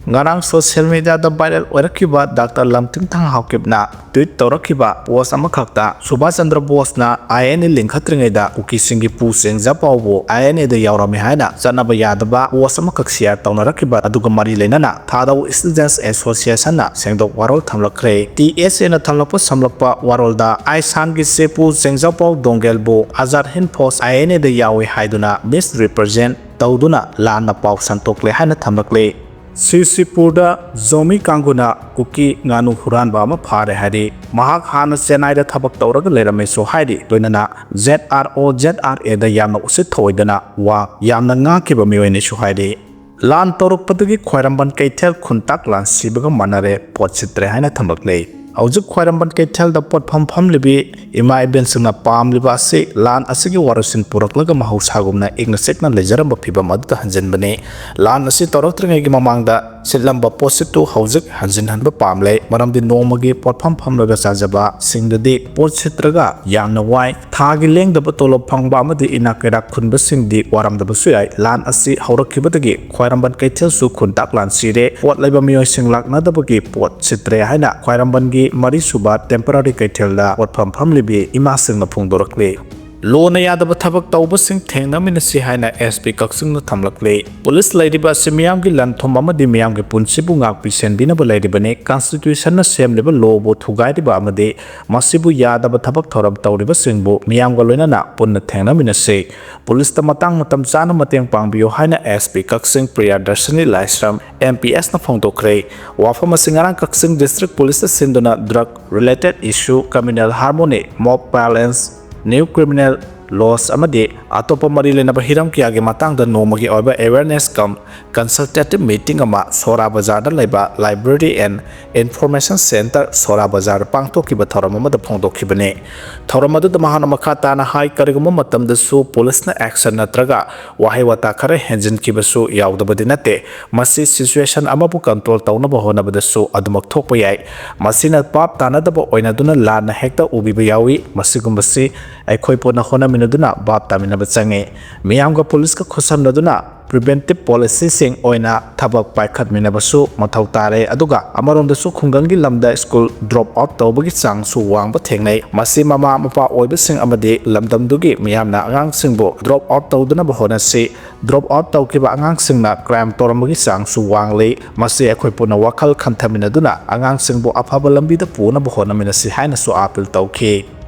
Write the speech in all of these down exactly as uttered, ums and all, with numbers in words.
ꯉꯔꯥꯡ social ꯃꯤꯗꯤꯌꯥꯗ viral ꯑꯣꯏꯔꯛꯈꯤꯕ doctor ꯂꯝꯊꯤꯡ ꯊꯥꯡꯍꯥꯎꯀꯤꯞꯅ tweet ꯇꯧꯔꯛꯈꯤꯕ ꯄꯣꯁ ꯑꯃꯈꯛꯇ ꯁꯨꯚꯥꯁ ꯆꯟꯗ꯭ꯔ ꯕꯣꯁꯅ ꯑꯥꯏ ꯑꯦꯟ ꯑꯦ ꯂꯤꯡꯈꯠꯇ꯭ꯔꯤꯉꯩꯗ ꯀꯨꯀꯤꯁꯤꯡꯒꯤ ꯄꯨ ꯆꯦꯡꯖ ꯄꯥꯎꯕꯨ ꯑꯥꯏ ꯑꯦꯟ ꯑꯦꯗ ꯌꯥꯎꯔꯝꯃꯤ ꯍꯥꯏꯅ ꯆꯠꯅꯕ ꯌꯥꯗꯕ ꯄꯣꯁ ꯑꯃꯈꯛ ꯁꯤꯌꯥꯔ ꯇꯧꯅꯔꯛꯈꯤꯕ ꯑꯗꯨꯒ ꯃꯔꯤ ꯂꯩꯅꯅ ꯊꯥꯗꯧ ꯏꯁꯇꯨꯗꯦꯟꯁ ꯑꯦꯁꯣꯁꯤꯌꯦꯁꯟꯅ ꯁꯦꯡꯗꯣꯛ ꯋꯥꯔꯣꯜ ꯊꯝꯂꯛꯈ꯭ꯔꯦ꯫ ꯇꯤ ꯑꯦꯁ ꯑꯦꯅ ꯊꯝꯂꯛꯄ ꯁꯝꯂꯛꯄ ꯋꯥꯔꯣꯜꯗ ꯑꯥꯏꯁꯥꯟꯒꯤ ꯆꯦꯄꯨ ꯆꯦꯡꯖ ꯄꯥꯎ ꯗꯣꯡꯒꯦꯜꯕꯨ ꯑꯖꯥꯗ ꯍꯤꯟ ꯐꯣꯔꯁ ꯑꯥꯏ ꯑꯦꯟ ꯑꯦꯗ ꯌꯥꯎꯏ ꯍꯥꯏꯗꯨꯅ ꯃꯤꯁ ꯔꯤꯄ꯭ꯔꯖꯦꯟ ꯇꯧꯗꯨꯅ ꯂꯥꯟꯅ ꯄꯥꯎ ꯁꯟꯇꯣꯛꯂꯦ ꯍꯥꯏꯅ ꯊꯝꯂꯛꯂꯦ꯫ ꯁꯤꯁꯤꯄꯨꯔꯗ ꯖꯣꯃꯤ ꯀꯥꯡꯕꯨꯅ ꯀꯨꯀꯤ ꯉꯥꯅꯨ ꯍꯨꯔꯥꯟꯕ ꯑꯃ ꯐꯥꯔꯦ ꯍꯥꯏꯔꯤ꯫ ꯃꯍꯥꯛ ꯍꯥꯟꯅ ꯆꯦꯟꯅꯥꯏꯗ ꯊꯕꯛ ꯇꯧꯔꯒ ꯂꯩꯔꯝꯃꯦꯁꯨ ꯍꯥꯏꯔꯤ꯫ ꯂꯣꯏꯅꯅ Z R O Z R ꯑꯦꯗ ꯌꯥꯝꯅ ꯎꯁꯤꯠ ꯊꯧꯑꯣꯏꯗꯅ ꯋꯥ ꯌꯥꯝꯅ ꯉꯥꯡꯈꯤꯕ ꯃꯤꯑꯣꯏꯅꯤꯁꯨ ꯍꯥꯏꯔꯤ꯫ ꯂꯥꯟ ꯇꯧꯔꯛꯄꯗꯒꯤ ꯈ꯭ꯋꯥꯏꯔꯝꯕꯟ ꯀꯩꯊꯦꯜ ꯈꯨꯟꯇꯥꯛ ꯂꯥꯟ ꯁꯤꯕꯒ ꯃꯥꯟꯅꯔꯦ, ꯄꯣꯠ ꯁꯤꯠꯇ꯭ꯔꯦ ꯍꯥꯏꯅ ꯊꯝꯂꯛꯂꯦ꯫ ꯍꯧꯖꯤꯛ ꯈ꯭ꯋꯥꯏꯔꯝꯕꯟ ꯀꯩꯊꯦꯜꯗ ꯄꯣꯠꯐꯝ ꯐꯝꯂꯤꯕꯤ ꯏꯃꯥ ꯏꯕꯦꯟꯁꯤꯡꯅ ꯄꯥꯝꯂꯤꯕ ꯑꯁꯤ ꯂꯥꯟ ꯑꯁꯤꯒꯤ ꯋꯥꯔꯣꯏꯁꯤꯟ ꯄꯨꯔꯛꯂꯒ ꯃꯍꯧꯁꯥꯒꯨꯝꯅ ꯏꯪꯅ ꯆꯤꯛꯅ ꯂꯩꯖꯔꯝꯕ ꯐꯤꯕꯝ ꯑꯗꯨꯗ ꯍꯟꯖꯤꯟꯕꯅꯤ꯫ ꯂꯥꯟ ꯑꯁꯤ ꯇꯧꯔꯛꯇ꯭ꯔꯤꯉꯩꯒꯤ ꯃꯃꯥꯡꯗ ꯁꯤꯠꯂꯝꯕ ꯄꯣꯠꯁꯤꯠꯇꯨ ꯍꯧꯖꯤꯛ ꯍꯟꯖꯤꯟꯍꯟꯕ ꯄꯥꯝꯂꯦ, ꯃꯔꯝꯗꯤ ꯅꯣꯡꯃꯒꯤ ꯄꯣꯠꯐꯝ ꯐꯝꯂꯒ ꯆꯥꯖꯕꯁꯤꯡꯗꯗꯤ ꯄꯣꯠ ꯁꯤꯠꯇ꯭ꯔꯒ ꯌꯥꯝꯅ ꯋꯥꯏ꯫ ꯊꯥꯒꯤ ꯂꯦꯡꯗꯕ ꯇꯣꯂꯣꯞ ꯐꯪꯕ ꯑꯃꯗꯤ ꯏꯅꯥꯛ ꯀꯩꯔꯥꯛ ꯈꯨꯟꯕꯁꯤꯡꯗꯤ ꯋꯥꯔꯝꯗꯕꯁꯨ ꯌꯥꯏ꯫ ꯂꯥꯟ ꯑꯁꯤ ꯍꯧꯔꯛꯈꯤꯕꯗꯒꯤ ꯈ꯭ꯋꯥꯏꯔꯝꯕꯟ ꯀꯩꯊꯦꯜꯁꯨ ꯈꯨꯟꯇꯥꯛ ꯂꯥꯟ ꯁꯤꯔꯦ꯫ ꯄꯣꯠ ꯂꯩꯕ ꯃꯤꯑꯣꯏꯁꯤꯡ ꯂꯥꯛꯅꯗꯕꯒꯤ ꯄꯣꯠ ꯁꯤꯠꯇ꯭ꯔꯦ ꯍꯥꯏꯅ ꯈ꯭ꯋꯥꯏꯔꯝꯕꯟꯒꯤ ꯃꯔꯤꯁꯨꯕ ꯇꯦꯝꯄꯔꯔꯤ ꯀꯩꯊꯦꯜꯗ ꯄꯣꯠꯐꯝ ꯐꯝꯂꯤꯕꯤ ꯏꯃꯥꯁꯤꯡꯅ ꯐꯣꯡꯗꯣꯔꯛꯂꯤ꯫ ꯂꯣꯅ ꯌꯥꯗꯕ ꯊꯕꯛ ꯇꯧꯕꯁꯤꯡ ꯊꯦꯡꯅꯃꯤꯟꯅꯁꯤ ꯍꯥꯏꯅ ꯑꯦꯁ ꯄꯤ ꯀꯛꯆꯤꯡꯅ ꯊꯝꯂꯛꯂꯤ꯫ ꯄꯨꯂꯤꯁ ꯂꯩꯔꯤꯕ ꯑꯁꯤ ꯃꯤꯌꯥꯝꯒꯤ ꯂꯟ ꯊꯨꯝ ꯑꯃꯗꯤ ꯃꯤꯌꯥꯝꯒꯤ ꯄꯨꯟꯁꯤꯕꯨ ꯉꯥꯛꯄꯤ ꯁꯦꯟꯕꯤꯅꯕ ꯂꯩꯔꯤꯕꯅꯤ꯫ ꯀꯟꯁꯇꯤꯇ꯭ꯌꯨꯁꯟꯅ ꯁꯦꯝꯂꯤꯕ ꯂꯣꯕꯨ ꯊꯨꯒꯥꯏꯔꯤꯕ ꯑꯃꯗꯤ ꯃꯁꯤꯕꯨ ꯌꯥꯗꯕ ꯊꯕꯛ ꯊꯧꯔꯝ ꯇꯧꯔꯤꯕꯁꯤꯡꯕꯨ ꯃꯤꯌꯥꯝꯒ ꯂꯣꯏꯅꯅ ꯄꯨꯟꯅ ꯊꯦꯡꯅꯃꯤꯟꯅꯁꯤ꯫ ꯄꯨꯂꯤꯁꯇ ꯃꯇꯥꯡ ꯃꯇꯝ ꯆꯥꯅ ꯃꯇꯦꯡ ꯄꯥꯡꯕꯤꯌꯨ ꯍꯥꯏꯅ ꯑꯦꯁ ꯄꯤ ꯀꯛꯆꯤꯡ ꯄ꯭ꯔꯤꯌꯥꯗꯔꯁꯤꯅꯤ ꯂꯥꯏꯁ꯭ꯔꯝ, ꯑꯦꯝ ꯄꯤ ꯑꯦꯁꯅ ꯐꯣꯡꯗꯣꯛꯈ꯭ꯔꯦ꯫ ꯋꯥꯐꯝ ꯑꯁꯤ ꯉꯔꯥꯡ ꯀꯛꯆꯤꯡ ꯗꯤꯁꯇ꯭ꯔꯤꯛ ꯄꯨꯂꯤꯁꯇ ꯁꯤꯟꯗꯨꯅ drug related issue, communal harmony, mob violence, new criminal laws ꯑꯃꯗꯤ ꯑꯇꯣꯞꯄ ꯃꯔꯤ ꯂꯩꯅꯕ ꯍꯤꯔꯝ ꯀꯌꯥꯒꯤ ꯃꯇꯥꯡꯗ ꯅꯣꯡꯃꯒꯤ ꯑꯣꯏꯕ ꯑꯦꯋꯦꯌꯔꯅꯦꯁ ꯀꯝ ꯀꯟꯁꯜꯇꯦꯇꯤꯚ ꯃꯤꯇꯤꯡ ꯑꯃ ꯁꯣꯔꯥ ꯕꯖꯥꯔꯗ ꯂꯩꯕ ꯂꯥꯏꯕ꯭ꯔꯦꯔꯤ ꯑꯦꯟ ꯏꯟꯐꯣꯔꯃꯦꯁꯟ ꯁꯦꯟꯇꯔ ꯁꯣꯔꯥ ꯕꯖꯥꯔꯗ ꯄꯥꯡꯊꯣꯛꯈꯤꯕ ꯊꯧꯔꯝ ꯑꯃꯗ ꯐꯣꯡꯗꯣꯛꯈꯤꯕꯅꯤ꯫ ꯊꯧꯔꯝ ꯑꯗꯨꯗ ꯃꯍꯥꯛꯅ ꯃꯈꯥ ꯇꯥꯅ ꯍꯥꯏ, ꯀꯔꯤꯒꯨꯝꯕ ꯃꯇꯝꯗꯁꯨ ꯄꯨꯂꯤꯁꯅ ꯑꯦꯛꯁꯟ ꯅꯠꯇ꯭ꯔꯒ ꯋꯥꯍꯩ ꯋꯥꯇꯥ ꯈꯔ ꯍꯦꯟꯖꯤꯟꯈꯤꯕꯁꯨ ꯌꯥꯎꯗꯕꯗꯤ ꯅꯠꯇꯦ꯫ ꯃꯁꯤ ꯁꯤꯆꯨꯋꯦꯁꯟ ꯑꯃꯕꯨ ꯀꯟꯇ꯭ꯔꯣꯜ ꯇꯧꯅꯕ ꯍꯣꯠꯅꯕꯗꯁꯨ ꯑꯗꯨꯃꯛ ꯊꯣꯛꯄ ꯌꯥꯏ꯫ ꯃꯁꯤꯅ ꯚꯥꯞ ꯇꯥꯅꯗꯕ ꯑꯣꯏꯅꯗꯨꯅ ꯂꯥꯟꯅ ꯍꯦꯛꯇ ꯎꯕꯤꯕ ꯌꯥꯎꯏ꯫ ꯃꯁꯤꯒꯨꯝꯕꯁꯤ ꯑꯩꯈꯣꯏ ꯄꯨꯟꯅ ꯍꯣꯠꯅꯃꯤꯟꯅꯗꯨꯅ ꯚꯥꯞ ꯇꯥꯃꯤꯟꯅꯕ ꯆꯪꯏ꯫ ꯃꯤꯌꯥꯝꯒ ꯄꯨꯂꯤꯁꯀ ꯈꯨꯠꯁꯝꯅꯗꯨꯅ ꯄ꯭ꯔꯤꯚꯦꯟꯇꯤꯚ ꯄꯣꯂꯤꯁꯤꯁꯤꯡ ꯑꯣꯏꯅ ꯊꯕꯛ ꯄꯥꯏꯈꯠꯃꯤꯟꯅꯕꯁꯨ ꯃꯊꯧ ꯇꯥꯔꯦ꯫ ꯑꯗꯨꯒ ꯑꯃꯔꯣꯝꯗꯁꯨ ꯈꯨꯡꯒꯪꯒꯤ ꯂꯝꯗ ꯁ꯭ꯀꯨꯜ ꯗ꯭ꯔꯣꯞ ꯑꯥꯎꯠ ꯇꯧꯕꯒꯤ ꯆꯥꯡꯁꯨ ꯋꯥꯡꯕ ꯊꯦꯡꯅꯩ꯫ ꯃꯁꯤ ꯃꯃꯥ ꯃꯄꯥ ꯑꯣꯏꯕꯁꯤꯡ ꯑꯃꯗꯤ ꯂꯝꯗꯝꯗꯨꯒꯤ ꯃꯤꯌꯥꯝꯅ ꯑꯉꯥꯡꯁꯤꯡꯕꯨ ꯗ꯭ꯔꯣꯞ ꯑꯥꯎꯠ ꯇꯧꯗꯅꯕ ꯍꯣꯠꯅꯁꯤ꯫ ꯗ꯭ꯔꯣꯞ ꯑꯥꯎꯠ ꯇꯧꯈꯤꯕ ꯑꯉꯥꯡꯁꯤꯡꯅ ꯀ꯭ꯔꯥꯏꯝ ꯇꯧꯔꯝꯕꯒꯤ ꯆꯥꯡꯁꯨ ꯋꯥꯡꯂꯤ꯫ ꯃꯁꯤ ꯑꯩꯈꯣꯏ ꯄꯨꯟꯅ ꯋꯥꯈꯜ ꯈꯟꯊꯃꯤꯟꯅꯗꯨꯅ ꯑꯉꯥꯡꯁꯤꯡꯕꯨ ꯑꯐꯕ ꯂꯝꯕꯤꯗ ꯄꯨꯅꯕ ꯍꯣꯠꯅꯃꯤꯟꯅꯁꯤ ꯍꯥꯏꯅꯁꯨ ꯑꯥꯄꯤꯜ ꯇꯧꯈꯤ꯫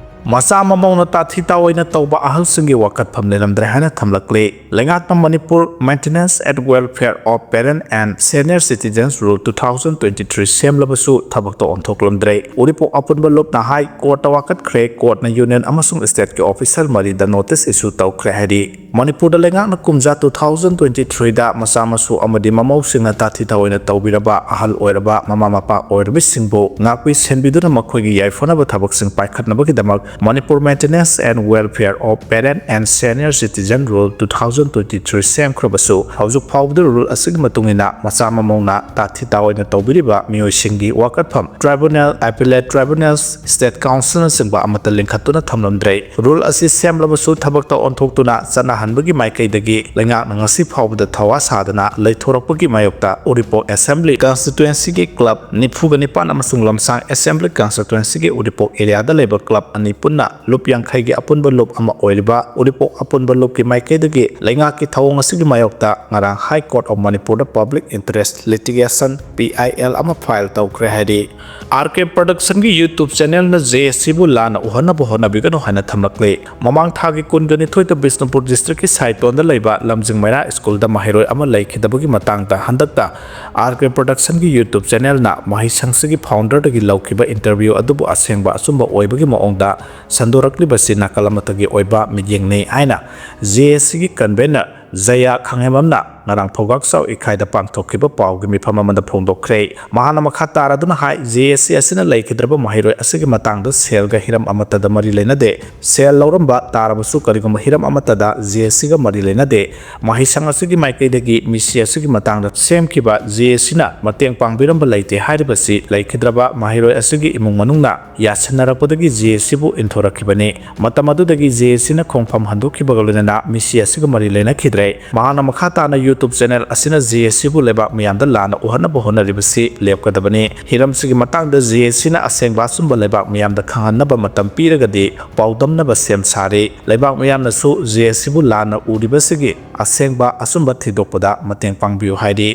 ꯃꯆꯥ ꯃꯃꯧꯅ ꯇꯥꯊꯤ ꯇꯥꯑꯣꯏꯅ ꯇꯧꯕ ꯑꯍꯜꯁꯤꯡꯒꯤ ꯋꯥꯀꯠꯐꯝ ꯂꯩꯔꯝꯗ꯭ꯔꯦ ꯍꯥꯏꯅ ꯊꯝꯂꯛꯂꯤ꯫ ꯂꯩꯉꯥꯛꯅ Manipur Maintenance and Welfare of Parent and Senior Citizens Rule two thousand twenty three ꯁꯦꯝꯂꯕꯁꯨ ꯊꯕꯛꯇ ꯑꯣꯟꯊꯣꯛꯂꯝꯗ꯭ꯔꯦ꯫ ꯎꯔꯤꯄꯣꯛ ꯑꯄꯨꯟꯕ ꯂꯨꯞꯅ ꯍꯥꯏ ꯀꯣꯔꯠꯇ ꯋꯥꯀꯠꯈ꯭ꯔꯦ꯫ ꯀꯣꯔꯠꯅ ꯌꯨꯅꯤꯌꯟ ꯑꯃꯁꯨꯡ ꯁ꯭ꯇꯦꯠꯀꯤ ꯑꯣꯐꯤꯁꯔ ꯃꯔꯤꯗ ꯅꯣꯇꯤꯁ ꯏꯁꯨ ꯇꯧꯈ꯭ꯔꯦ ꯍꯥꯏꯔꯤ꯫ ꯃꯅꯤꯄꯨꯔꯗ ꯂꯩꯉꯥꯛꯅ ꯀꯨꯝꯖꯥ two thousand twenty three ꯗ ꯃꯆꯥ ꯃꯁꯨ ꯑꯃꯗꯤ ꯃꯃꯧꯁꯤꯡꯅ ꯇꯥꯊꯤ ꯇꯥꯑꯣꯏꯅ ꯇꯧꯕꯤꯔꯕ ꯑꯍꯜ ꯑꯣꯏꯔꯕ ꯃꯃꯥ ꯃꯄꯥ ꯑꯣꯏꯔꯕꯁꯤꯡꯕꯨ ꯉꯥꯛꯄꯤ ꯁꯦꯟꯕꯤꯗꯨꯅ ꯃꯈꯣꯏꯒꯤ ꯌꯥꯏꯐꯅꯕ ꯊꯕꯛꯁꯤꯡ ꯄꯥꯏꯈꯠꯅꯕꯒꯤꯗꯃꯛ Manipur Maintenance and Welfare of Parent and Senior Citizen Rule two thousand twenty three ꯁꯦꯝꯈ꯭ꯔꯕꯁꯨ, ꯍꯧꯖꯤꯛ ꯐꯥꯎꯕꯗ ꯔꯨꯜ ꯑꯁꯤꯒꯤ ꯃꯇꯨꯡ ꯏꯟꯅ ꯃꯆꯥ ꯃꯃꯧꯅ ꯇꯥꯊꯤ ꯇꯥꯑꯣꯏꯅ ꯇꯧꯕꯤꯔꯤꯕ ꯃꯤꯑꯣꯏꯁꯤꯡꯒꯤ ꯋꯥꯀꯠꯐꯝ, tribunal, appellate tribunals, state councilꯅꯆꯤꯡꯕ ꯑꯃꯠꯇ ꯂꯤꯡꯈꯠꯇꯨꯅ ꯊꯝꯂꯝꯗ꯭ꯔꯦ꯫ ꯔꯨꯜ ꯑꯁꯤ ꯁꯦꯝꯂꯕꯁꯨ ꯊꯕꯛꯇ ꯑꯣꯟꯊꯣꯛꯇꯨꯅ ꯆꯠꯅꯍꯟꯕꯒꯤ ꯃꯥꯏꯀꯩꯗꯒꯤ ꯂꯩꯉꯥꯛꯅ ꯉꯁꯤ ꯐꯥꯎꯕꯗ ꯊꯋꯥ ꯁꯥꯗꯅ ꯂꯩꯊꯣꯔꯛꯄꯒꯤ ꯃꯥꯌꯣꯛꯇ ꯎꯔꯤꯄꯣꯛ ꯑꯦꯁꯦꯝꯕ꯭ꯂꯤ ꯀꯟꯁꯇꯤꯇ꯭ꯋꯦꯟꯁꯤꯒꯤ ꯀ꯭ꯂꯕ ꯅꯤꯐꯨꯒ ꯅꯤꯄꯥꯟ ꯑꯃꯁꯨꯡ ꯂꯝꯁꯥꯡ ꯑꯦꯁꯦꯝꯕ꯭ꯂꯤ ꯀꯟꯁꯇꯤꯇ꯭ꯋꯦꯟꯁꯤꯒꯤ ꯎꯔꯤꯄꯣꯛ ꯑꯦꯔꯤꯌꯥꯗ ꯂꯩꯕ ꯀ꯭ꯂꯕ ꯑꯅꯤ ꯄꯨꯟꯅ ꯂꯨꯞ ꯌꯥꯡꯈꯩꯒꯤ ꯑꯄꯨꯟꯕ ꯂꯨꯞ ꯑꯃ ꯑꯣꯏꯔꯤꯕ ꯎꯔꯤꯄꯣꯛ ꯑꯄꯨꯟꯕ ꯂꯨꯞꯀꯤ ꯃꯥꯏꯀꯩꯗꯒꯤ ꯂꯩꯉꯥꯛꯀꯤ ꯊꯧꯑꯣꯡ ꯑꯁꯤꯒꯤ ꯃꯥꯌꯣꯛꯇ ꯉꯔꯥꯡ High Court of Manipurꯗ Public Interest Litigation, P I L, ꯑꯃ ꯐꯥꯏꯜ ꯇꯧꯈ꯭ꯔꯦ ꯍꯥꯏꯔꯤ꯫ R K Productionꯒꯤ YouTube channelꯅ J S Cꯕꯨ ꯂꯥꯟꯅ ꯎꯍꯟꯅꯕ ꯍꯣꯠꯅꯕꯤꯒꯅꯨ ꯍꯥꯏꯅ ꯊꯝꯂꯛꯂꯤ꯫ ꯃꯃꯥꯡ ꯊꯥꯒꯤ ꯀꯨꯟꯒ ꯅꯤꯊꯣꯏꯗ ꯕꯤꯁꯅꯨꯄꯨꯔ ꯗꯤꯁꯇ꯭ꯔꯤꯛꯀꯤ ꯁꯥꯏꯇꯣꯟꯗ ꯂꯩꯕ ꯂꯝꯖꯤꯡ ꯃꯩꯔꯥ ꯁ꯭ꯀꯨꯜꯗ ꯃꯍꯩꯔꯣꯏ ꯑꯃ ꯂꯩꯈꯤꯗꯕꯒꯤ ꯃꯇꯥꯡꯗ ꯍꯟꯗꯛꯇ R K Productionꯒꯤ YouTube channelꯅ ꯃꯍꯩꯁꯪꯁꯤꯒꯤ founderꯗꯒꯤ ꯂꯧꯈꯤꯕ interview ꯑꯗꯨꯕꯨ ꯑꯁꯦꯡꯕ ꯑꯆꯨꯝꯕ ꯑꯣꯏꯕꯒꯤ ꯃꯑꯣꯡꯗ ꯁꯟꯗꯣꯔꯛꯂꯤꯕꯁꯤ ꯅꯥꯀꯜ ꯑꯃꯠꯇꯒꯤ ꯑꯣꯏꯕ ꯃꯤꯠꯌꯦꯡꯅꯤ ꯍꯥꯏꯅ J S Cꯒꯤ convener ꯖꯌꯥ ꯈꯥꯉꯦꯝꯕꯝꯅ ꯉꯔꯥꯡ ꯊꯧꯒꯥꯛ ꯆꯥꯎ ꯏꯀꯥꯏꯗ ꯄꯥꯡꯊꯣꯛꯈꯤꯕ ꯄꯥꯎꯒꯤ ꯃꯤꯐꯝ ꯑꯃꯗ ꯐꯣꯡꯗꯣꯛꯈ꯭ꯔꯦ꯫ ꯃꯍꯥꯛꯅ ꯃꯈꯥ ꯇꯥꯔꯗꯨꯅ ꯍꯥꯏ, ꯖꯦ ꯑꯦꯁ ꯁꯤ ꯑꯁꯤꯅ ꯂꯩꯈꯤꯗ꯭ꯔꯕ ꯃꯍꯩꯔꯣꯏ ꯑꯁꯤꯒꯤ ꯃꯇꯥꯡꯗ ꯁꯦꯜꯒ ꯍꯤꯔꯝ ꯑꯃꯠꯇꯗ ꯃꯔꯤ ꯂꯩꯅꯗꯦ꯫ ꯁꯦꯜ ꯂꯧꯔꯝꯕ ꯇꯥꯔꯕꯁꯨ ꯀꯔꯤꯒꯨꯝꯕ ꯍꯤꯔꯝ ꯑꯃꯠꯇꯗ ꯖꯦ ꯑꯦꯁ ꯁꯤꯒ ꯃꯔꯤ ꯂꯩꯅꯗꯦ꯫ ꯃꯍꯩꯁꯪ ꯑꯁꯤꯒꯤ ꯃꯥꯏꯀꯩꯗꯒꯤ ꯃꯤꯁꯤ ꯑꯁꯤꯒꯤ ꯃꯇꯥꯡꯗ ꯁꯦꯝꯈꯤꯕ ꯖꯦ ꯑꯦꯁ ꯁꯤꯅ ꯃꯇꯦꯡ ꯄꯥꯡꯕꯤꯔꯝꯕ ꯂꯩꯇꯦ ꯍꯥꯏꯔꯤꯕꯁꯤ ꯂꯩꯈꯤꯗ꯭ꯔꯕ ꯃꯍꯩꯔꯣꯏ ꯑꯁꯤꯒꯤ ꯏꯃꯨꯡ ꯃꯅꯨꯡꯅ ꯌꯥꯁꯤꯟꯅꯔꯛꯄꯗꯒꯤ ꯖꯦ ꯑꯦꯁ ꯁꯤꯕꯨ ꯏꯟꯊꯣꯔꯛꯈꯤꯕꯅꯤ꯫ ꯃꯇꯝ ꯑꯗꯨꯗꯒꯤ ꯖꯦ ꯑꯦꯁ ꯁꯤꯅ ꯈꯣꯡꯐꯝ ꯍꯟꯗꯣꯛꯈꯤꯕꯒ ꯂꯣꯏꯅꯅ ꯃꯤꯁꯤ ꯑꯁꯤꯒ ꯃꯔꯤ ꯂꯩꯅꯈꯤꯗ꯭ꯔꯦ꯫ ꯃꯍꯥꯛꯅ ꯃꯈꯥ ꯇꯥꯅ YouTube channel ꯑꯁꯤꯅ ꯖꯦ ꯑꯦꯁ ꯁꯤꯕꯨ ꯂꯩꯕꯥꯛ ꯃꯤꯌꯥꯝꯗ ꯂꯥꯟꯅ ꯎꯍꯟꯅꯕ ꯍꯣꯠꯅꯔꯤꯕꯁꯤ ꯂꯦꯞꯀꯗꯕꯅꯤ꯫ ꯍꯤꯔꯝꯁꯤꯒꯤ ꯃꯇꯥꯡꯗ ꯖꯦ ꯑꯦꯁ ꯁꯤꯅ ꯑꯁꯦꯡꯕ ꯑꯆꯨꯝꯕ ꯂꯩꯕꯥꯛ ꯃꯤꯌꯥꯝꯗ ꯈꯪꯍꯟꯅꯕ ꯃꯇꯝ ꯄꯤꯔꯒꯗꯤ ꯄꯥꯎꯗꯝꯅꯕ ꯁꯦꯝ ꯁꯥꯔꯤ꯫ ꯂꯩꯕꯥꯛ ꯃꯤꯌꯥꯝꯅꯁꯨ ꯖꯦ ꯑꯦꯁ ꯁꯤꯕꯨ ꯂꯥꯟꯅ ꯎꯔꯤꯕꯁꯤꯒꯤ ꯑꯁꯦꯡꯕ ꯑꯆꯨꯝꯕ ꯊꯤꯗꯣꯛꯄꯗ ꯃꯇꯦꯡ ꯄꯥꯡꯕꯤꯌꯨ ꯍꯥꯏꯔꯤ꯫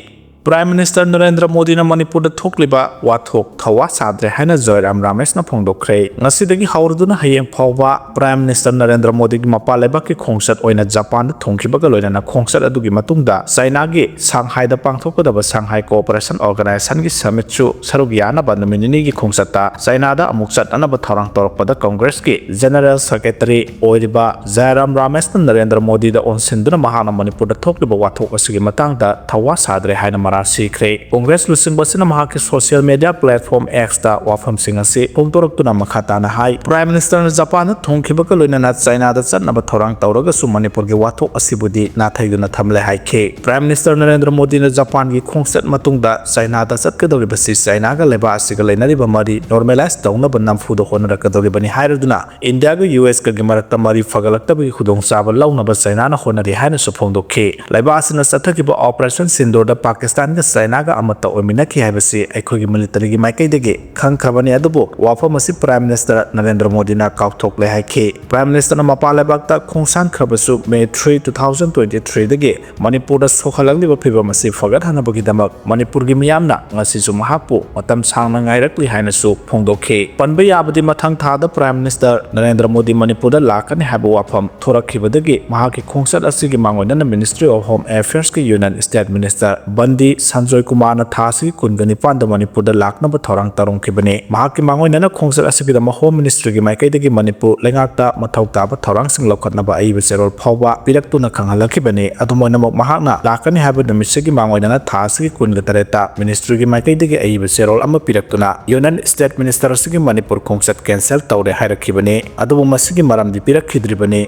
Prime Minister ꯅꯔꯦꯟꯗ꯭ꯔ ꯃꯣꯗꯤꯅ ꯃꯅꯤꯄꯨꯔꯗ ꯊꯣꯛꯂꯤꯕ ꯋꯥꯊꯣꯛ ꯊꯧꯋꯥ ꯁꯥꯗ꯭ꯔꯦ ꯍꯥꯏꯅ ꯖꯣꯏꯔꯥꯝ ꯔꯥꯃꯦꯁꯅ ꯐꯣꯡꯗꯣꯛꯈ꯭ꯔꯦ꯫ ꯉꯁꯤꯗꯒꯤ ꯍꯧꯔꯗꯨꯅ ꯍꯌꯦꯡ ꯐꯥꯎꯕ Prime Minister ꯅꯔꯦꯟꯗ꯭ꯔ ꯃꯣꯗꯤꯒꯤ ꯃꯄꯥꯟ ꯂꯩꯕꯥꯛꯀꯤ ꯈꯣꯡꯆꯠ ꯑꯣꯏꯅ ꯖꯄꯥꯟꯗ ꯊꯨꯡꯈꯤꯕꯒ ꯂꯣꯏꯅꯅ ꯈꯣꯡꯆꯠ ꯑꯗꯨꯒꯤ ꯃꯇꯨꯡꯗ ꯆꯥꯏꯅꯥꯒꯤ ꯁꯥꯡꯍꯥꯏꯗ ꯄꯥꯡꯊꯣꯛꯀꯗꯕ Shanghai Cooperation Organizationꯒꯤ summitꯁꯨ ꯁꯔꯨꯛ ꯌꯥꯅꯕ ꯅꯨꯃꯤꯠ ꯅꯤꯅꯤꯒꯤ ꯈꯣꯡꯆꯠꯇ ꯆꯥꯏꯅꯥꯗ ꯑꯃꯨꯛ ꯆꯠꯅꯅꯕ ꯊꯧꯔꯥꯡ ꯇꯧꯔꯛꯄꯗ Congressꯀꯤ General Secretary ꯑꯣꯏꯔꯤꯕ ꯖꯥꯏꯔꯥꯝ ꯔꯥꯃꯦꯁꯅ ꯅꯔꯦꯟꯗ꯭ꯔ ꯃꯣꯗꯤꯗ ꯑꯣꯟꯁꯤꯟꯗꯨꯅ ꯃꯍꯥꯛꯅ ꯃꯅꯤꯄꯨꯔꯗ ꯊꯣꯛꯂꯤꯕ ꯋꯥꯊꯣꯛ ꯑꯁꯤꯒꯤ ꯃꯇꯥꯡꯗ ꯊꯧꯋꯥ ꯁꯥꯗ꯭ꯔꯦ ꯍꯥꯏꯅ ꯃꯔꯥꯜ ꯁꯤꯈ꯭ꯔꯦ꯫ ꯀꯣꯡꯒ꯭ꯔꯦꯁ ꯂꯨꯆꯤꯡꯕ ꯑꯁꯤꯅ ꯃꯍꯥꯛꯀꯤ social media platform Xꯇ ꯋꯥꯐꯝꯁꯤꯡ ꯑꯁꯤ ꯐꯣꯡꯗꯣꯔꯛꯇꯨꯅ ꯃꯈꯥ ꯇꯥꯅ ꯍꯥꯏ, Prime Ministerꯅ ꯖꯄꯥꯟꯗ ꯊꯨꯡꯈꯤꯕꯒ ꯂꯣꯏꯅꯅ ꯆꯥꯏꯅꯥꯗ ꯆꯠꯅꯕ ꯊꯧꯔꯥꯡ ꯇꯧꯔꯒꯁꯨ ꯃꯅꯤꯄꯨꯔꯒꯤ ꯋꯥꯊꯣꯛ ꯑꯁꯤꯕꯨꯗꯤ ꯅꯥꯊꯩꯗꯨꯅ ꯊꯝꯂꯦ ꯍꯥꯏꯈꯤ꯫ Prime Minister ꯅꯔꯦꯟꯗ꯭ꯔ ꯃꯣꯗꯤꯅ ꯖꯄꯥꯟꯒꯤ ꯈꯣꯡꯆꯠ ꯃꯇꯨꯡꯗ ꯆꯥꯏꯅꯥꯗ ꯆꯠꯀꯗꯧꯔꯤꯕꯁꯤ ꯆꯥꯏꯅꯥꯒ ꯂꯩꯕꯥꯛ ꯑꯁꯤꯒ ꯂꯩꯅꯔꯤꯕ ꯃꯔꯤ normalize ꯇꯧꯅꯕ ꯅꯝꯐꯨꯗ ꯍꯣꯠꯅꯔꯛꯀꯗꯧꯔꯤꯕꯅꯤ ꯍꯥꯏꯔꯗꯨꯅ ꯏꯟꯗꯤꯌꯥꯒ ꯌꯨ ꯑꯦꯁꯀꯒꯤ ꯃꯔꯛꯇ ꯃꯔꯤ ꯐꯒꯠꯂꯛꯇꯕꯒꯤ ꯈꯨꯗꯣꯡꯆꯥꯕ ꯂꯧꯅꯕ ꯆꯥꯏꯅꯥꯅ ꯍꯣꯠꯅꯔꯤ ꯍꯥꯏꯅꯁꯨ ꯐꯣꯡꯗꯣꯛꯈꯤ꯫ ꯂꯩꯕꯥꯛ ꯑꯁꯤꯅ ꯆꯠꯊꯈꯤꯕ Operation Sindoorꯗ ꯄꯥꯀꯤꯁꯇꯥꯟꯒ ꯆꯥꯏꯅꯥꯒ ꯑꯃꯠꯇ ꯑꯣꯏꯃꯤꯟꯅꯈꯤ ꯍꯥꯏꯕꯁꯤ ꯑꯩꯈꯣꯏꯒꯤ militaryꯒꯤ ꯃꯥꯏꯀꯩꯗꯒꯤ ꯈꯪꯈ꯭ꯔꯕꯅꯤ, ꯑꯗꯨꯕꯨ ꯋꯥꯐꯝ ꯑꯁꯤ Prime Minister ꯅꯔꯦꯟꯗ꯭ꯔ ꯃꯣꯗꯤꯅ ꯀꯥꯎꯊꯣꯛꯂꯦ ꯍꯥꯏꯈꯤ꯫ Prime Ministerꯅ ꯃꯄꯥꯟ ꯂꯩꯕꯥꯛꯇ ꯈꯣꯡꯁꯥꯟꯈ꯭ꯔꯕꯁꯨ May three, two thousand twenty-threeꯗꯒꯤ ꯃꯅꯤꯄꯨꯔꯗ ꯁꯣꯛꯍꯜꯂꯛꯂꯤꯕ ꯐꯤꯚꯝ ꯑꯁꯤ ꯐꯒꯠꯍꯟꯅꯕꯒꯤꯗꯃꯛ ꯃꯅꯤꯄꯨꯔꯒꯤ ꯃꯤꯌꯥꯝꯅ ꯉꯁꯤꯁꯨ ꯃꯍꯥꯛꯄꯨ ꯃꯇꯝ ꯁꯥꯡꯅ ꯉꯥꯏꯔꯛꯂꯤ ꯍꯥꯏꯅꯁꯨ ꯐꯣꯡꯗꯣꯛꯈꯤ꯫ ꯄꯟꯕ ꯌꯥꯕꯗꯤ ꯃꯊꯪ ꯊꯥꯗ Prime Minister ꯅꯔꯦꯟꯗ꯭ꯔ ꯃꯣꯗꯤ ꯃꯅꯤꯄꯨꯔꯗ ꯂꯥꯛꯀꯅꯤ ꯍꯥꯏꯕ ꯋꯥꯐꯝ ꯊꯣꯔꯛꯈꯤꯕꯗꯒꯤ ꯃꯍꯥꯛꯀꯤ ꯈꯣꯡꯆꯠ ꯑꯁꯤꯒꯤ ꯃꯥꯡꯑꯣꯏꯅꯅ Ministry of Home Affairsꯀꯤ Union State Minister ꯕꯟꯗꯤ Sanjoy ꯀꯨꯃꯥꯔꯅ ꯊꯥ ꯑꯁꯤꯒꯤ ꯀꯨꯟꯒ ꯅꯤꯄꯥꯟꯗ ꯃꯅꯤꯄꯨꯔꯗ ꯂꯥꯛꯅꯕ ꯊꯧꯔꯥꯡ ꯇꯧꯔꯝꯈꯤꯕꯅꯤ꯫ ꯃꯍꯥꯛꯀꯤ ꯃꯥꯡꯑꯣꯏꯅꯅ ꯈꯣꯡꯆꯠ ꯑꯁꯤꯒꯤꯗꯃꯛ ꯍꯣꯝ ꯃꯤꯅꯤꯁꯇ꯭ꯔꯤꯒꯤ ꯃꯥꯏꯀꯩꯗꯒꯤ ꯃꯅꯤꯄꯨꯔ ꯂꯩꯉꯥꯛꯇ ꯃꯊꯧ ꯇꯥꯕ ꯊꯧꯔꯥꯡꯁꯤꯡ ꯂꯧꯈꯠꯅꯕ ꯑꯏꯕ ꯆꯦꯔꯣꯜ ꯐꯥꯎꯕ ꯄꯤꯔꯛꯇꯨꯅ ꯈꯪꯍꯜꯂꯛꯈꯤꯕꯅꯤ꯫ ꯑꯗꯨꯝ ꯑꯣꯏꯅꯃꯛ, ꯃꯍꯥꯛꯅ ꯂꯥꯛꯀꯅꯤ ꯍꯥꯏꯕ ꯅꯨꯃꯤꯠꯁꯤꯒꯤ ꯃꯥꯡꯑꯣꯏꯅꯅ ꯊꯥ ꯑꯁꯤꯒꯤ ꯀꯨꯟꯒ ꯇꯔꯦꯠꯇ ꯃꯤꯅꯤꯁꯇ꯭ꯔꯤꯒꯤ ꯃꯥꯏꯀꯩꯗꯒꯤ ꯑꯏꯕ ꯆꯦꯔꯣꯜ ꯑꯃ ꯄꯤꯔꯛꯇꯨꯅ ꯌꯨꯅꯤꯌꯟ ꯁ꯭ꯇꯦꯠ ꯃꯤꯅꯤꯁꯇꯔ ꯑꯁꯤꯒꯤ ꯃꯅꯤꯄꯨꯔ ꯈꯣꯡꯆꯠ ꯀꯦꯟꯁꯦꯜ ꯇꯧꯔꯦ ꯍꯥꯏꯔꯛꯈꯤꯕꯅꯤ꯫ ꯑꯗꯨꯕꯨ ꯃꯁꯤꯒꯤ ꯃꯔꯝꯗꯤ ꯄꯤꯔꯛꯈꯤꯗ꯭ꯔꯤꯕꯅꯤ꯫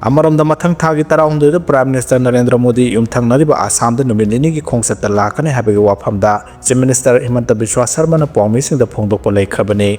ꯑꯃꯔꯣꯝꯗ, ꯃꯊꯪ ꯊꯥꯒꯤ ꯇꯔꯥꯍꯨꯝꯗꯣꯏꯗ ꯄ꯭ꯔꯥꯏꯝ ꯃꯤꯅꯤꯁꯇꯔ ꯅꯔꯦꯟꯗ꯭ꯔ ꯃꯣꯗꯤ ꯌꯨꯝꯊꯪꯅꯔꯤꯕ ꯑꯁꯥꯝꯗ ꯅꯨꯃꯤꯠ ꯅꯤꯅꯤꯒꯤ ꯈꯣꯡꯆꯠꯇ ꯂꯥꯛꯀꯅꯤ ꯍꯥꯏꯕꯒꯤ ꯋꯥꯐꯝꯗ ꯆꯤꯐ ꯃꯤꯅꯤꯁꯇꯔ ꯍꯤꯃꯟꯇ ꯕꯤꯁ꯭ꯋꯥ ꯁꯔꯃꯅ ꯄꯥꯎꯃꯤꯁꯤꯡꯗ ꯐꯣꯡꯗꯣꯛꯄ ꯂꯩꯈ꯭ꯔꯕꯅꯤ꯫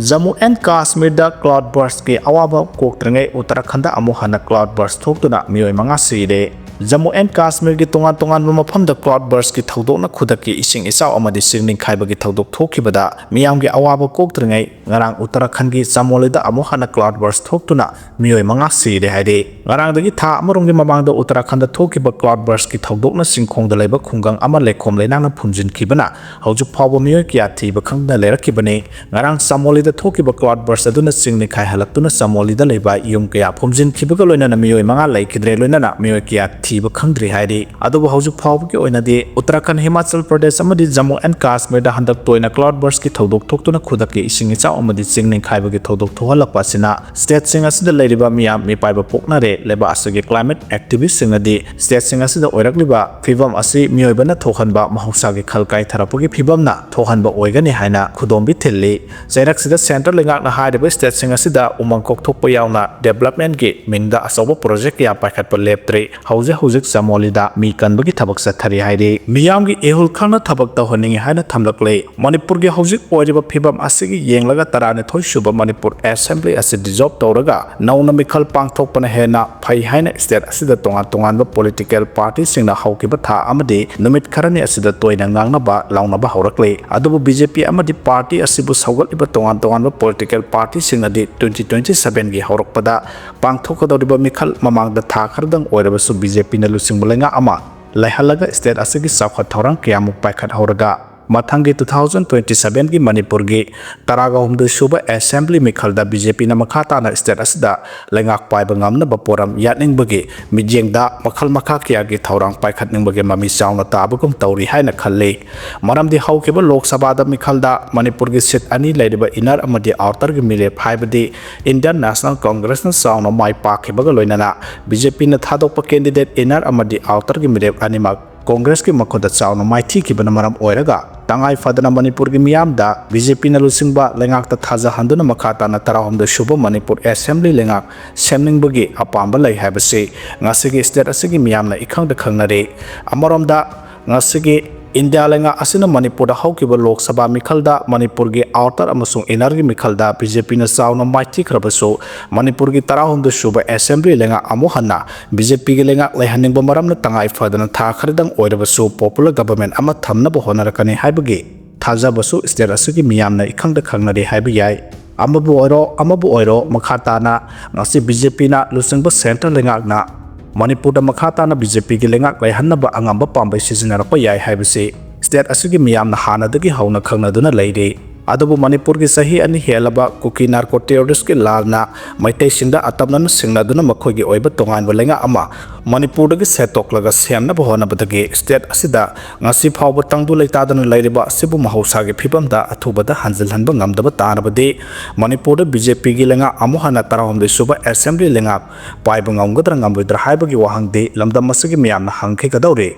ꯖꯝꯃꯨ ꯑꯦꯟ ꯀꯥꯁꯃꯤꯔꯗ ꯀ꯭ꯂꯥꯎꯗ ꯕꯔꯁꯀꯤ ꯑꯋꯥꯕ ꯀꯣꯛꯇ꯭ꯔꯤꯉꯩ ꯎꯠꯇꯔꯥꯈꯟꯗ ꯑꯃꯨꯛ ꯍꯟꯅ ꯀ꯭ꯂꯥꯎꯗ ꯕꯔꯁ ꯊꯣꯛꯇꯨꯅ ꯃꯤꯑꯣꯏ ꯃꯉꯥ ꯁꯤꯔꯦ꯫ ꯖꯝꯃꯨ ꯑꯦꯟ ꯀꯥꯁꯃꯤꯔꯒꯤ ꯇꯣꯉꯥꯟ ꯇꯣꯉꯥꯟꯕ ꯃꯐꯝꯗ ꯀ꯭ꯂꯥꯎꯗ ꯕꯔꯁꯀꯤ ꯊꯧꯗꯣꯛꯅ ꯈꯨꯗꯛꯀꯤ ꯏꯁꯤꯡ ꯏꯆꯥꯎ ꯑꯃꯗꯤ ꯆꯤꯡ ꯅꯤꯡꯈꯥꯏꯕꯒꯤ ꯊꯧꯗꯣꯛ ꯊꯣꯛꯈꯤꯕꯗ ꯃꯤꯌꯥꯝꯒꯤ ꯑꯋꯥꯕ ꯀꯣꯛꯇ꯭ꯔꯤꯉꯩ ꯉꯔꯥꯡ ꯎꯠꯇꯔꯥꯈꯟꯒꯤ ꯆꯃꯣꯂꯤꯗ ꯑꯃꯨꯛ ꯍꯟꯅ ꯀ꯭ꯂꯥꯎꯗ ꯕꯔꯁ ꯊꯣꯛꯇꯨꯅ ꯃꯤꯑꯣꯏ ꯃꯉꯥ ꯁꯤꯔꯦ ꯍꯥꯏꯔꯤ꯫ ꯉꯔꯥꯡꯗꯒꯤ ꯊꯥ ꯑꯃꯔꯣꯝꯒꯤ ꯃꯃꯥꯡꯗ ꯎꯠꯇꯔꯥꯈꯟꯗ ꯊꯣꯛꯈꯤꯕ ꯀ꯭ꯂꯥꯎꯗ ꯕꯔꯁꯀꯤ ꯊꯧꯗꯣꯛꯅ ꯆꯤꯡꯈꯣꯡꯗ ꯂꯩꯕ ꯈꯨꯡꯒꯪ ꯑꯃ ꯂꯩꯈꯣꯝ ꯂꯩꯅꯥꯡꯅ ꯐꯨꯝꯖꯤꯟꯈꯤꯕꯅ ꯍꯧꯖꯤꯛ ꯐꯥꯎꯕ ꯃꯤꯑꯣꯏ ꯀꯌꯥ ꯊꯤꯕ ꯈꯪꯗꯅ ꯂꯩꯔꯛꯈꯤꯕꯅꯤ꯫ ꯉꯔꯥꯡ ꯆꯃꯣꯂꯤꯗ ꯊꯣꯛꯈꯤꯕ ꯀ꯭ꯂꯥꯎꯗ ꯕꯔꯁ ꯑꯗꯨꯅ ꯆꯤꯡ ꯅꯤꯡꯈꯥꯏꯍꯜꯂꯛꯇꯨꯅ ꯆꯃꯣꯂꯤꯗ ꯂꯩꯕ ꯌꯨꯝ ꯀꯌꯥ ꯐꯨꯝꯖꯤꯟꯈꯤꯕꯒ ꯂꯣꯏꯅꯅ ꯃꯤꯑꯣꯏ ꯃꯉꯥ ꯂꯩꯈꯤꯗ꯭ꯔꯦ, ꯂꯣꯏꯅꯅ ꯃꯤꯑꯣꯏ ꯀꯌꯥ ꯊꯤꯕ ꯈꯪꯗ꯭ꯔꯤ ꯍꯥꯏꯔꯤ꯫ ꯑꯗꯨꯕꯨ ꯍꯧꯖꯤꯛ ꯐꯥꯎꯕꯒꯤ ꯑꯣꯏꯅꯗꯤ ꯎꯠꯇꯔꯥꯈꯟ, ꯍꯤꯃꯥꯆꯜ ꯄ꯭ꯔꯗꯦꯁ ꯑꯃꯗꯤ ꯖꯝꯃꯨ ꯑꯦꯟ ꯀꯥꯁꯃꯤꯔꯗ ꯍꯟꯗꯛ ꯇꯣꯏꯅ ꯀ꯭ꯂꯥꯎꯗ ꯕꯔꯁꯀꯤ ꯊꯧꯗꯣꯛ ꯊꯣꯛꯇꯨꯅ ꯈꯨꯗꯛꯀꯤ ꯏꯁꯤꯡ ꯏꯆꯥꯎ ꯑꯃꯗꯤ ꯆꯤꯡ ꯅꯤꯡꯈꯥꯏꯕꯒꯤ ꯊꯧꯗꯣꯛ ꯊꯣꯛꯍꯜꯂꯛꯄ ꯑꯁꯤꯅ ꯁ꯭ꯇꯦꯠꯁꯤꯡ ꯑꯁꯤꯗ ꯂꯩꯔꯤꯕ ꯃꯤꯌꯥꯝ ꯃꯤꯄꯥꯏꯕ ꯄꯣꯛꯅꯔꯦ꯫ ꯂꯩꯕꯥꯛ ꯑꯁꯤꯒꯤ ꯀ꯭ꯂꯥꯏꯃꯦꯠ ꯑꯦꯛꯇꯤꯚꯤꯁ꯭ꯠꯁꯤꯡꯅꯗꯤ ꯁ꯭ꯇꯦꯠꯁꯤꯡ ꯑꯁꯤꯗ ꯑꯣꯏꯔꯛꯂꯤꯕ ꯐꯤꯕꯝ ꯑꯁꯤ ꯃꯤꯑꯣꯏꯕꯅ ꯊꯣꯛꯍꯟꯕ ꯃꯍꯧꯁꯥꯒꯤ ꯈꯜ ꯀꯥꯏꯊꯔꯛꯄꯒꯤ ꯐꯤꯕꯝꯅ ꯊꯣꯛꯍꯟꯕ ꯑꯣꯏꯒꯅꯤ ꯍꯥꯏꯅ ꯈꯨꯗꯣꯝꯕꯤ ꯊꯤꯜꯂꯤ꯫ ꯆꯩꯔꯛꯁꯤꯗ ꯁꯦꯟꯇ꯭ꯔꯦꯜ ꯂꯩꯉꯥꯛꯅ ꯍꯥꯏꯔꯤꯕ ꯁ꯭ꯇꯦꯠꯁꯤꯡ ꯑꯁꯤꯗ ꯎꯃꯪ ꯀꯣꯛꯊꯣꯛꯄ ꯌꯥꯎꯅ ꯗꯦꯕꯂꯞꯃꯦꯟꯠꯀꯤ ꯃꯤꯡꯗ ꯑꯆꯧꯕ ꯄ꯭ꯔꯣꯖꯦꯛ ꯀꯌꯥ ꯄꯥꯏꯈꯠꯄ ꯂꯦꯞꯇ꯭ꯔꯤ꯫ ꯍꯧꯖꯤꯛ ꯍꯧꯖꯤꯛ ꯆꯃꯣꯂꯤꯗ ꯃꯤ ꯀꯟꯕꯒꯤ ꯊꯕꯛ ꯆꯠꯊꯔꯤ ꯍꯥꯏꯔꯤ꯫ ꯃꯤꯌꯥꯝꯒꯤ ꯏꯍꯨꯜ ꯈꯪꯅ ꯊꯕꯛ ꯇꯧꯍꯟꯅꯤꯡꯏ ꯍꯥꯏꯅ ꯊꯝꯂꯛꯂꯤ꯫ ꯃꯅꯤꯄꯨꯔꯒꯤ ꯍꯧꯖꯤꯛ ꯑꯣꯏꯔꯤꯕ ꯐꯤꯕꯝ ꯑꯁꯤꯒꯤ ꯌꯦꯡꯂꯒ ꯇꯔꯥꯅꯤꯊꯣꯏ ꯁꯨꯕ ꯃꯅꯤꯄꯨꯔ ꯑꯦꯁꯦꯝꯕ꯭ꯂꯤ ꯑꯁꯤ ꯗꯤꯖꯣꯜꯕ ꯇꯧꯔꯒ ꯅꯧꯅ ꯃꯤꯈꯜ ꯄꯥꯡꯊꯣꯛꯄꯅ ꯍꯦꯟꯅ ꯐꯩ ꯍꯥꯏꯅ ꯁ꯭ꯇꯦꯠ ꯑꯁꯤꯗ ꯇꯣꯉꯥꯟ ꯇꯣꯉꯥꯟꯕ ꯄꯣꯂꯤꯇꯤꯀꯦꯜ ꯄꯥꯔꯇꯤꯁꯤꯡꯅ ꯍꯧꯈꯤꯕ ꯊꯥ ꯑꯃꯗꯤ ꯅꯨꯃꯤꯠ ꯈꯔꯅꯤ ꯑꯁꯤꯗ ꯇꯣꯏꯅ ꯉꯥꯡꯅꯕ ꯂꯥꯎꯅꯕ ꯍꯧꯔꯛꯂꯤ꯫ ꯑꯗꯨꯕꯨ ꯕꯤ ꯖꯦ ꯄꯤ ꯑꯃꯗꯤ ꯄꯥꯔꯇꯤ ꯑꯁꯤꯕꯨ ꯁꯧꯒꯠꯂꯤꯕ ꯇꯣꯉꯥꯟ ꯇꯣꯉꯥꯟꯕ ꯄꯣꯂꯤꯇꯤꯀꯦꯜ ꯄꯥꯔꯇꯤꯁꯤꯡꯅꯗꯤ ꯇ꯭ꯋꯦꯟꯇꯤ ꯇ꯭ꯋꯦꯟꯇꯤ ꯁꯚꯦꯟꯒꯤ ꯍꯧꯔꯛꯄꯗ ꯄꯥꯡꯊꯣꯛꯀꯗꯧꯔꯤꯕ ꯃꯤꯈꯜ ꯃꯃꯥꯡꯗ ꯊꯥ ꯈꯔꯗꯪ ꯑꯣꯏꯔꯕꯁꯨ ꯕꯤ ꯖꯦ ꯄꯤꯅ ꯂꯨꯆꯤꯡꯕ ꯂꯩꯉꯥꯛ ꯑꯃ ꯂꯩꯍꯜꯂꯒ ꯁ꯭ꯇꯦꯠ ꯑꯁꯤꯒꯤ ꯆꯥꯎꯈꯠ ꯊꯧꯔꯥꯡ ꯀꯌꯥꯃꯨꯛ ꯄꯥꯏꯈꯠꯍꯧꯔꯒ ꯃꯊꯪꯒꯤ two thousand twenty seven ꯒꯤ ꯃꯅꯤꯄꯨꯔꯒꯤ ꯇꯔꯥꯒ ꯍꯨꯝꯗꯣꯏ ꯁꯨꯕ assembly ꯃꯤꯈꯜꯗ BJP ꯅ ꯃꯈꯥ ꯇꯥꯅ state ꯑꯁꯤꯗ ꯂꯩꯉꯥꯛ ꯄꯥꯏꯕ ꯉꯝꯅꯕ ꯄꯣꯔꯝ ꯌꯥꯠꯅꯤꯡꯕꯒꯤ ꯃꯤꯠꯌꯦꯡꯗ ꯃꯈꯜ ꯃꯈꯥ ꯀꯌꯥꯒꯤ ꯊꯧꯔꯥꯡ ꯄꯥꯏꯈꯠꯅꯤꯡꯕꯒꯤ ꯃꯃꯤ ꯆꯥꯎꯅ ꯇꯥꯕꯒꯨꯝ ꯇꯧꯔꯤ ꯍꯥꯏꯅ ꯈꯜꯂꯤ꯫ ꯃꯔꯝꯗꯤ ꯍꯧꯈꯤꯕ ꯂꯣꯛ ꯁꯚꯥꯗ ꯃꯤꯈꯜꯗ ꯃꯅꯤꯄꯨꯔꯒꯤ seat ꯑꯅꯤ ꯂꯩꯔꯤꯕ inner ꯑꯃꯗꯤ outer ꯒꯤ ꯃꯤꯔꯦꯞ, ꯍꯥꯏꯕꯗꯤ Indian National Congress ꯅ ꯆꯥꯎꯅ ꯃꯥꯏ ꯄꯥꯛꯈꯤꯕꯒ ꯂꯣꯏꯅꯅ BJP ꯅ ꯊꯥꯗꯣꯛꯄ candidate inner ꯑꯃꯗꯤ outer ꯒꯤ ꯃꯤꯔꯦꯞ ꯑꯅꯤꯃꯛ ꯀꯣꯡꯒ꯭ꯔꯦꯁꯀꯤ ꯃꯈꯨꯠꯇ ꯆꯥꯎꯅ ꯃꯥꯏꯊꯤꯈꯤꯕꯅ ꯃꯔꯝ ꯑꯣꯏꯔꯒ, ꯇꯉꯥꯏ ꯐꯗꯅ ꯃꯅꯤꯄꯨꯔꯒꯤ ꯃꯤꯌꯥꯝꯗ BJP ꯅ ꯂꯨꯆꯤꯡꯕ ꯂꯩꯉꯥꯛꯇ ꯊꯥꯖꯍꯟꯗꯨꯅ ꯃꯈꯥ ꯇꯥꯅ ꯇꯔꯥꯍꯨꯝꯗꯣꯏ ꯁꯨꯕ ꯃꯅꯤꯄꯨꯔ assembly ꯂꯩꯉꯥꯛ ꯁꯦꯝꯅꯤꯡꯕꯒꯤ ꯑꯄꯥꯝꯕ ꯂꯩ ꯍꯥꯏꯕꯁꯤ ꯉꯁꯤꯒꯤ state ꯑꯁꯤꯒꯤ ꯃꯤꯌꯥꯝꯅ ꯏꯈꯪꯗ ꯈꯪꯅꯔꯤ꯫ ꯑꯃꯔꯣꯝꯗ, ꯉꯁꯤꯒꯤ ꯏꯟꯗꯤꯌꯥ ꯂꯩꯉꯥꯛ ꯑꯁꯤꯅ ꯃꯅꯤꯄꯨꯔꯗ ꯍꯧꯈꯤꯕ ꯂꯣꯛ ꯁꯚꯥ ꯃꯤꯈꯜꯗ ꯃꯅꯤꯄꯨꯔꯒꯤ outer ꯑꯃꯁꯨꯡ inner ꯒꯤ ꯃꯤꯈꯜꯗ BJP ꯅ ꯆꯥꯎꯅ ꯃꯥꯏꯊꯤꯈ꯭ꯔꯕꯁꯨ, ꯃꯅꯤꯄꯨꯔꯒꯤ ꯇꯔꯥꯍꯨꯝꯗꯣꯏ ꯁꯨꯕ assembly ꯂꯩꯉꯥꯛ ꯑꯃꯨꯛ ꯍꯟꯅ BJP ꯒꯤ ꯂꯩꯉꯥꯛ ꯂꯩꯍꯟꯅꯤꯡꯕ ꯃꯔꯝꯅ ꯇꯉꯥꯏ ꯐꯗꯅ ꯊꯥ ꯈꯔꯗꯪ ꯑꯣꯏꯔꯕꯁꯨ popular government ꯑꯃ ꯊꯝꯅꯕ ꯍꯣꯠꯅꯔꯛꯀꯅꯤ ꯍꯥꯏꯕꯒꯤ ꯊꯥꯖꯕꯁꯨ state ꯑꯁꯤꯒꯤ ꯃꯤꯌꯥꯝꯅ ꯏꯈꯪꯗ ꯈꯪꯅꯔꯤ ꯍꯥꯏꯕ ꯌꯥꯏ꯫ ꯑꯃꯕꯨ ꯑꯣꯏꯔꯣ, ꯑꯃꯕꯨ ꯑꯣꯏꯔꯣ, ꯃꯈꯥ ꯇꯥꯅ ꯉꯁꯤ BJP ꯅ ꯂꯨꯆꯤꯡꯕ centre ꯂꯩꯉꯥꯛꯅ ꯃꯅꯤꯄꯨꯔꯗ ꯃꯈꯥ ꯇꯥꯅ BJP ꯒꯤ ꯂꯩꯉꯥꯛ ꯂꯩꯍꯟꯅꯕ ꯑꯉꯝꯕ ꯄꯥꯝꯕꯩ ꯁꯤꯖꯤꯟꯅꯔꯛꯄ ꯌꯥꯏ ꯍꯥꯏꯕꯁꯤ state ꯑꯁꯤꯒꯤ ꯃꯤꯌꯥꯝꯅ ꯍꯥꯟꯅꯗꯒꯤ ꯍꯧꯅ ꯈꯪꯅꯗꯨꯅ ꯂꯩꯔꯤ꯫ ꯑꯗꯨꯕꯨ ꯃꯅꯤꯄꯨꯔꯒꯤ ꯆꯍꯤ ꯑꯅꯤ ꯍꯦꯜꯂꯕ ꯀꯨꯀꯤ narco terrorist ꯀꯤ ꯂꯥꯜꯅ ꯃꯩꯇꯩꯁꯤꯡꯗ ꯑꯇꯝꯅꯅ ꯁꯤꯡꯅꯗꯨꯅ ꯃꯈꯣꯏꯒꯤ ꯑꯣꯏꯕ ꯇꯣꯉꯥꯟꯕ ꯂꯩꯉꯥꯛ ꯑꯃ ꯃꯅꯤꯄꯨꯔꯗꯒꯤ ꯁꯦꯠꯇꯣꯛꯂꯒ ꯁꯦꯝꯅꯕ ꯍꯣꯠꯅꯕꯗꯒꯤ state ꯑꯁꯤꯗ ꯉꯁꯤ ꯐꯥꯎꯕ ꯇꯪꯗꯨ ꯂꯩꯇꯥꯗꯅ ꯂꯩꯔꯤꯕ ꯑꯁꯤꯕꯨ ꯃꯍꯧꯁꯥꯒꯤ ꯐꯤꯕꯝꯗ ꯑꯊꯨꯕꯗ ꯍꯟꯖꯤꯜꯍꯟꯕ ꯉꯝꯗꯕ ꯇꯥꯔꯕꯗꯤ, ꯃꯅꯤꯄꯨꯔꯗ BJP ꯒꯤ ꯂꯩꯉꯥꯛ ꯑꯃꯨꯛ ꯍꯟꯅ ꯇꯔꯥꯍꯨꯝꯗꯣꯏ ꯁꯨꯕ assembly ꯂꯩꯉꯥꯛ ꯄꯥꯏꯕ ꯉꯝꯒꯗ꯭ꯔꯥ ꯉꯝꯂꯣꯏꯗ꯭ꯔꯥ ꯍꯥꯏꯕꯒꯤ ꯋꯥꯍꯪꯗꯤ ꯂꯝꯗꯝ ꯑꯁꯤꯒꯤ ꯃꯤꯌꯥꯝꯅ ꯍꯪꯈꯤꯒꯗꯧꯔꯤ꯫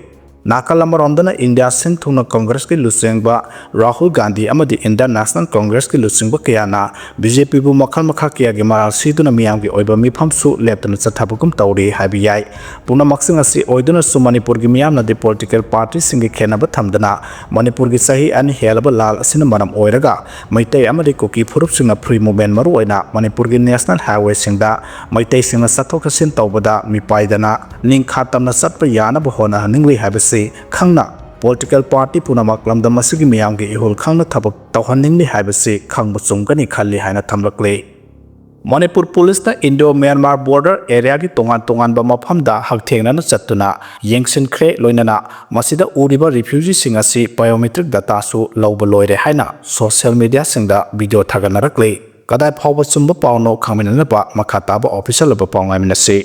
ꯅꯥꯀꯜ ꯑꯃꯔꯣꯝꯗꯅ ꯏꯟꯗꯤꯌꯥ ꯁꯤꯟ ꯊꯨꯡꯅ ꯀꯣꯡꯒ꯭ꯔꯦꯁꯀꯤ ꯂꯨꯆꯤꯡꯕ ꯔꯥꯍꯨꯜ ꯒꯥꯟꯙꯤ ꯑꯃꯗꯤ Indian National Congress ꯀꯤ ꯂꯨꯆꯤꯡꯕ ꯀꯌꯥꯅ BJP ꯕꯨ ꯃꯈꯜ ꯃꯈꯥ ꯀꯌꯥꯒꯤ ꯃꯔꯥꯜ ꯁꯤꯗꯨꯅ ꯃꯤꯌꯥꯝꯒꯤ ꯑꯣꯏꯕ ꯃꯤꯐꯝꯁꯨ ꯂꯦꯞꯇꯅ ꯆꯠꯊꯕꯒꯨꯝ ꯇꯧꯔꯤ ꯍꯥꯏꯕ ꯌꯥꯏ꯫ ꯄꯨꯝꯅꯃꯛꯁꯤꯡ ꯑꯁꯤ ꯑꯣꯏꯗꯨꯅꯁꯨ ꯃꯅꯤꯄꯨꯔꯒꯤ ꯃꯤꯌꯥꯝꯅꯗꯤ political party ꯁꯤꯡꯒꯤ ꯈꯦꯠꯅꯕ ꯊꯝꯗꯅ ꯃꯅꯤꯄꯨꯔꯒꯤ ꯆꯍꯤ ꯑꯅꯤ ꯍꯦꯜꯂꯕ ꯂꯥꯜ ꯑꯁꯤꯅ ꯃꯔꯝ ꯑꯣꯏꯔꯒ ꯃꯩꯇꯩ ꯑꯃꯗꯤ ꯀꯨꯀꯤ ꯐꯨꯔꯨꯞꯁꯤꯡꯅ free movement, ꯃꯔꯨꯑꯣꯏꯅ ꯃꯅꯤꯄꯨꯔꯒꯤ national highway ꯁꯤꯡꯗ ꯃꯩꯇꯩꯁꯤꯡꯅ ꯆꯠꯊꯣꯛ ꯆꯠꯁꯤꯟ ꯇꯧꯕꯗ ꯃꯤꯄꯥꯏꯗꯅ ꯅꯤꯡꯈꯥ ꯇꯝꯅ ꯆꯠꯄ ꯌꯥꯅꯕ ꯍꯣꯠꯅꯍꯟꯅꯤꯡꯂꯤ ꯍꯥꯏꯕꯁꯤ ꯈꯪꯅ, political party ꯄꯨꯝꯅꯃꯛ ꯂꯝꯗꯝ ꯑꯁꯤꯒꯤ ꯃꯤꯌꯥꯝꯒꯤ ꯏꯍꯨꯜ ꯈꯪꯅ ꯊꯕꯛ ꯇꯧꯍꯟꯅꯤꯡꯂꯤ ꯍꯥꯏꯕꯁꯤ ꯈꯪꯕ ꯆꯨꯝꯒꯅꯤ ꯈꯜꯂꯤ ꯍꯥꯏꯅ ꯊꯝꯂꯛꯂꯤ꯫ ꯃꯅꯤꯄꯨꯔ ꯄꯨꯂꯤꯁꯅ ꯏꯟꯗꯣ ꯃ꯭ꯌꯥꯟꯃꯥꯔ ꯕꯣꯔꯗꯔ ꯑꯦꯔꯤꯌꯥꯒꯤ ꯇꯣꯉꯥꯟ ꯇꯣꯉꯥꯟꯕ ꯃꯐꯝꯗ ꯍꯛꯊꯦꯡꯅꯅ ꯆꯠꯇꯨꯅ ꯌꯦꯡꯁꯤꯟꯈ꯭ꯔꯦ, ꯂꯣꯏꯅꯅ ꯃꯁꯤꯗ ꯎꯔꯤꯕ ꯔꯤꯐ꯭ꯌꯨꯖꯤꯁꯤꯡ ꯑꯁꯤ ꯕꯥꯏꯑꯣꯃꯦꯇ꯭ꯔꯤꯛ ꯗꯇꯥꯁꯨ ꯂꯧꯕ ꯂꯣꯏꯔꯦ ꯍꯥꯏꯅ ꯁꯣꯁꯤꯌꯦꯜ ꯃꯤꯗꯤꯌꯥꯁꯤꯡꯗ ꯚꯤꯗꯤꯑꯣ ꯊꯥꯒꯠꯅꯔꯛꯂꯤ꯫ ꯀꯗꯥꯏ ꯐꯥꯎꯕ ꯆꯨꯝꯕ ꯄꯥꯎꯅꯣ ꯈꯪꯃꯤꯟꯅꯅꯕ ꯃꯈꯥ ꯇꯥꯕ ꯑꯣꯐꯤꯁꯤꯌꯦꯜ ꯑꯣꯏꯕ ꯄꯥꯎ ꯉꯥꯏꯃꯤꯟꯅꯁꯤ꯫